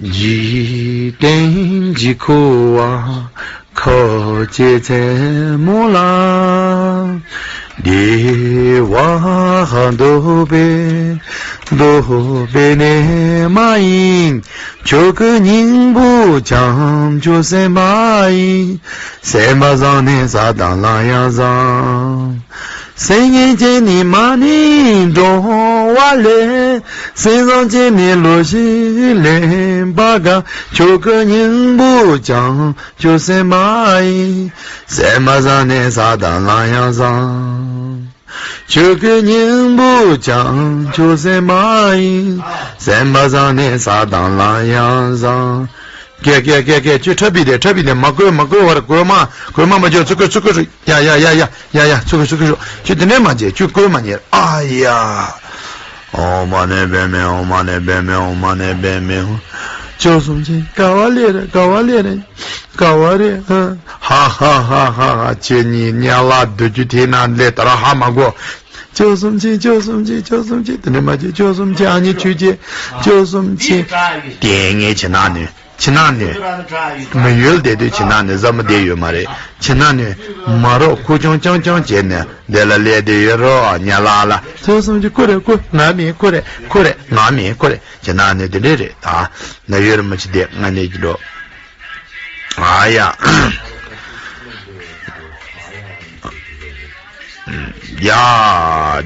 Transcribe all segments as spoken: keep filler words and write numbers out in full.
འཇིག་རྟེན་གྱི་འཁོར་བ་འཁོར་བཅས་མཚན་མོ་ལ། བདེ་བ་འདོད་པས་འདོད་པའི་གནས་མ་ཡིན། ཆོས་ཀྱི་སྙིང་པོ་བྱང་ཆུབ་སེམས་དཔའ་ཡིན། སེམས་པ་བཟང་ནི་ས་དང་ལམ་ཡང་བཟང་། སེམས་ངན་བྱས་ནས་མ་ཎི་བགྲང་བ་ལས། སེམས་བཟང་བྱས་ནས་བློ་ཞིག་ལེན་པ་དགའ། ཆོས་ཀྱི་སྙིང་པོ་བྱང་ཆུབ་སེམས་དཔའ་ཡིན། སེམས་པ་བཟང་ནི་ས་དང་ལམ་ཡང་བཟང་། ཆོས་ཀྱི་སྙིང་པོ་བྱང་ཆུབ་སེམས་དཔའ་ཡིན། སེམས་པ་བཟང་ནི་ས་དང་ལམ་ཡང་བཟང་། ཀྱེ་ཀྱེ་ཀྱེ་ཀྱེ། ཁྱོད་ཁྲ་བི་དེ་ཁྲ་བི་དེ་མ་བཀོལ་མ་བཀོལ་བར་བཀོལ་མ་བཀོལ་མ་མ་བྱོས། ཚུར་བཀོལ་ཚུར་བཀོལ་ཡ་ཡ་ཡ་ཡ་ཡ་ཡ། ཚུར་བཀོལ་ཚུར་བཀོལ་ཤོག་ཁྱོད་དེ་ནས་མ་བྱེད། ཁྱོད་བཀོལ་མ་ཉེར། ཨ་ཡ། ཨོཾ་མ་ཎི་པདྨེ་ཧཱུྃ། མ་ཎི་པདྨེ་ཧཱུྃ། མ་ཎི་པདྨེ་ཧཱུྃ། ཆོས་གསུམ་མཁྱེན། ག་བ་ལེ་རེ་ག་བ་ལེ་རེ་ག་བ་རེ། ཧ་ཧ་ཧ་ཧ་ཧ། ཁྱེད་གཉིས་གཉའ་ལ་སྡུག་རྒྱུ་དེ་ན་ལས་དར་ཧ་མ་གོ། ཆོས་གསུམ་མཁྱེན། ཆོས་གསུམ་མཁྱེན། ཆོས་གསུམ་མཁྱེན། དེ་འདྲ་མ་བྱེད། ཆོས་གསུམ་མཁྱེན། ཨ་ནི་ཆོས་མཁྱེན། ཆོས་གསུམ་མཁྱེན། དེ་ངས་ཕྱི་ནང་ནས་ཕྱི་ནང་ནས་མི་ཡུལ་བསྡད་དུས་ཕྱི་ནང་ནས་བཟའ་མི་བསྡད་ཡོད་མ་རེད། ཕྱི་ནང་ནས་མ་རོགས་ཁུ་ཆུང་ཆུང་ཆུང་བྱས་ནས་འདི་ལ་སླེབས་བསྡད་ཡོད་རོགས། གཉའ་ལ་ལ། ཆོས་གསུམ་མཁྱེན། ཁོ་རེད་ཁོ། ང་མིན་ཁོ་རེད་ཁོ་རེད། ང་མིན་ཁོ་རེད། ཕྱི་ནང་ནས་དེ་འདྲས་རེད་ད། ན་ཡོད་རེད་མི་ཆི་དེ་ང་ནས་ཀྱི་འགྲོ། ཨ་ཡ། ཡ།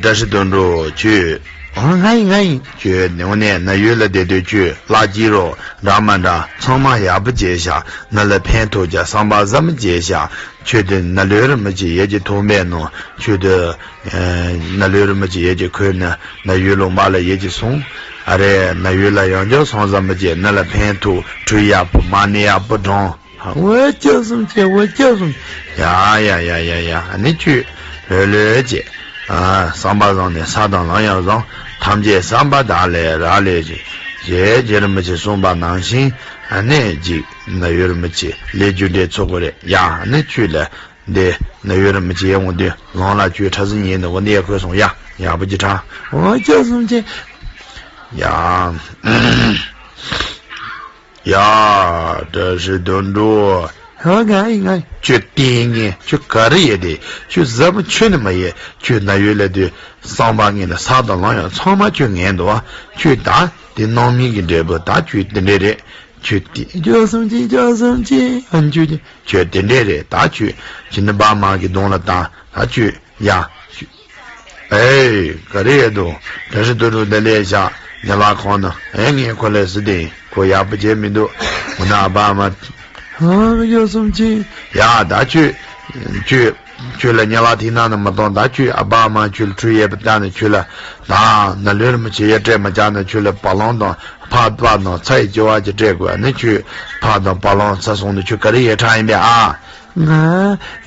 བཀྲ་ཤིས་དོན་གྲུབ་ཁྱོད། ཨ། ང་ཡིན་ང་ཡིན། ཁྱོད་དངོས་གནས་ན་ཡུལ་ལ་བསྡད་དུས་ཁྱོད་ལག་སྐྱེས་རོགས་འདྲ་མ་འདྲ་ཚང་མ་ཡག་པོ་བྱས་ཤག་ང་ལ་ཕན་ཐོགས་ཀྱང་བསམ་པ་བཟང་པོ་བྱས་ཤག་ཁྱོད་དེ་ན་ལོས་རི་མི་བྱེད་ཡས་ཀྱི་ཐོག་མེད་ནོ། ཁྱོད་དེ་ན་ལོས་རི་མི་བྱེད་ཡས་ཀྱི་ཁོས་ནི་ན་ཡུལ་ལོ་མ་ལ་ཡས་ཀྱི་སོང་། ཨ་རེ་ན་ཡུལ་ལ་ཡང་བསྐྱར་སོང་བཟང་པོ་བྱས་ནི་ལ་ཕན་ཐོགས། གྲོས་ཡག་པོ་མ་ཎི་ཡག་པོ་བགྲང་། འོ་ཅག་གསུམ་མཁྱེན། འོ་ཅག་གསུམ། ཡ་ཡ་ཡ་ཡ་ཡ། ཨ་ནི་ཁྱོད་ལོས་ལོས་བྱེད། ཨ། བསམ་པ་བཟང་ནས་ས་དང་ལམ་ཡང་བཟང་། ཐམས་ཅད་བསམ་པ་དག་ལས་རག་ལས་ཀྱི། ཞེས་རྗེ་རིན་པོ་ཆེས་གསུངས་པ་ནང་བཞིན་ཨ་ནི་ཅིག་ན་ཡུལ་རིན་པོ་ཆེ་ལས་རྒྱུ་འབྲས་ཚོགས་ཀྱི་རེད་ཡ། ཨ་ནི་ཁྱོད་ལ་འདི་ན་ཡུལ་རིན་པོ་ཆེ་ཡོང་དུས་ལམ་ལ་ཁྱོད་ཁྲ་ཟིང་ཉིན་ནས་འོ་འདི་ཡ་ཁོས་སོང་ཡ། ཡག་པོ་ཅིག་དྲངས། འོ་ཅག་གསུམ་མཁྱེན། ཡ། ཡ། བཀྲ་ཤིས་དོན་གྲུབ། ཧོ། ང་ཡིན་ང་ཡིན། ཁྱོད་ལྟས་ངན། ཁྱོད་ག་རེ་ཡས་དེ། ཁྱོད་བཟའ་མི་ཁྱོད་ནི་མ་ཡས། ཁྱོད་ན་ཡོད་ལ་དུས་བསམ་པ་ངན་ལ་ས་དང་ལམ་ཡང་ཚང་མ་ཁྱོད་ངན་འདུག་བ། ཁྱོད་ད་དེ་སྣང་མིན་གྱི་འབྲས་བུ་ད་ཁྱོད་དེ་འདྲས་རེད། ཁྱོད་དེ་ཅག་གསུམ་མཁྱེན། ཅག་གསུམ་མཁྱེན། ཨ་ཁྱོད་ཀྱི་ཁྱོད་དེ་འདྲས་རེད། ད་ཁྱོད་ཁྱོད་ནི་བ་མ་གི་གདོང་ལ་བཏང་ད་ཁྱོད། ཡ། ཨེ། ག་རེ་ཡོད་དོ། བཀྲ་ཤིས་དོན་གྲུབ་འདི་ལས་བཞག་ཉ་ལག་ཁོང་ན། ཨེ། ངས་ཁོ་ལས་ཟི་དེ་ཁོ་ཡག་པོ་བྱས་མི་འདུག་འོ་ན་ཨ་ཕ་ཨ་མ། ཧ། ཡོད་སོམ་ཅི། ཡ། ད་ཁྱོད་ཁྱོད་ཁྱོད་ལ་ཉ་ལག་ཐིག་ནག་ནི་མ་གཏོང་། ད་ཁྱོད་ཨ་ཕ་ཨ་མ་ཁྱོད་ལ་ཁྲུས་ཡས་པ་ལྟ་ནས་ཁྱོད་ལ་ད་ན་ལོས་རི་མོ་བྱེད་ཡས་སྤྲད་མ་བྱ་ན་ཁྱོད་ལ་བ་ལང་དང་ཕག་པ་དང་ཚྭ་ཡི་ལྕི་བ་ཅིག་སྤྲད་དགོས། ཨ་ནི་ཁྱོད་ཕག་དང་བ་ལང་ཚྭ་སོང་ནས་ཁྱོད་ག་རེ་ཡས་ཁྲག་ཡིན་པས་ཨ། ང་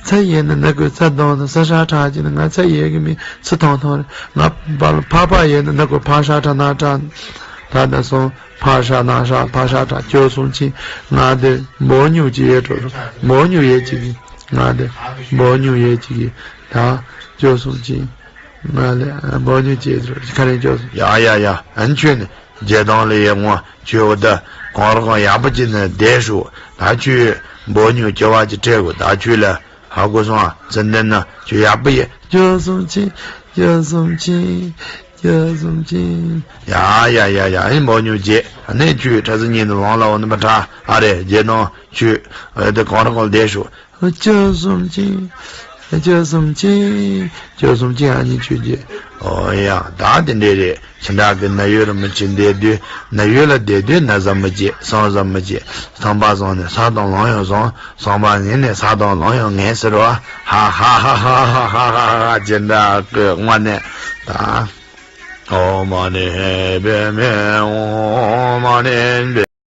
ཚྭ་ཡས་ན་ན་གོ་ཚྭ་དང་ས་ཧྲ་ཁྲག་ཅིག་ནི་ང་ཚྭ་ཡས་གི་མི་ཚུ་ཐང་ཐང་རེད། ང་བ་ལ་ཕག་པ་ཡས་ན་ན་གོ་ཕག་ཧྲ་ཁྲག་ན་ཁྲག་ད་ད་སོང་ཕག་ཧྲ་ན་ཧྲ་ཕག་ཧྲ་ཁྲག་ཅོ་སོང་ཅི། ང་དེ་འབོ་ཉུག་ཅིག་ཡས་འགྲོ་རོགས། འབོ་ཉུག་ཡས་ཅིག་གི་ང་དེ་འབོ་ཉུག་ཡས་ཅིག་གི་ད་ཅོ་སོང་ཅི། ང་ལས་འབོ་ཉུག་ཅིག་ཡས་འགྲོ་རོགས། ཁ་རེ་ཅོ་སོང་། ཡ་ཡ་ཡ། ཨན་ཁྱོད་ནི། རྗེ་དང་ལ་ཡི་ངོ་ཁྱོད་འོ་ད་གང་རུང་གང་ཡག་པོ་ཅིག་ནས་བསྡད་ཤོག་ད་ཁྱོད་འབོ་ཉུག་སྐྱེ་བ་ཅིག་སྤྲད་དགོས། ད་ཁྱོད་ལ་ཧ་གོ་སོང་ཨ། ཙི་འདི་ན་ཁྱོད་ཡག་པོ་ཡིན། ཅོ་སོང་ཅི། ཅོ་སོང་ཅི། ཅོ་སོང་ཅི། ཡ་ཡ་ཡ་ཡ། ཨེ་འབོ་ཉུག་རྗེ། ཨ་ནི་ཁྱོད་ཁྲ་ཟི་ཉིན་དུ་ལོང་ལ་འོ་ནི་མ་ཁྲ་ཨ་རེ། རྗེ་དང་ཁྱོད་འོ་ད་གང་རུང་གང་བསྡད་ཤོག་ཅོ་སོང་ཅི། ཅོ་སོང་ཅི། ཅོ་སོང་ཅི། ཨ་ནི་ཁྱོད་ཀྱི། ཨོ་ཡ། ད་དེ་འདྲས་རེད། ཁྱེད་འདྲ་གི་ན་ཡོད་རི་མོ་ཅིག་བསྡད་དུས་ན་ཡོད་ལ་བསྡད་དུས་ན་བཟའ་མི་བྱེད་བསམ་བཟའ་མི་བྱེད། བསམ་པ་བཟང་ནས་ས་དང་ལམ་ཡང་བཟང་། བསམ་པ་ངན་ནས་ས་དང་ལམ་ཡང་ངན་ཟེར་བ། ཧ་ཧ་ཧ། ཁྱེད་འདྲ་གི་དངོས་གནས་ད། ཨོཾ་མ་ཎི་པདྨེ་ཧཱུྃ། ཨོཾ་མ་ཎི་པདྨེ།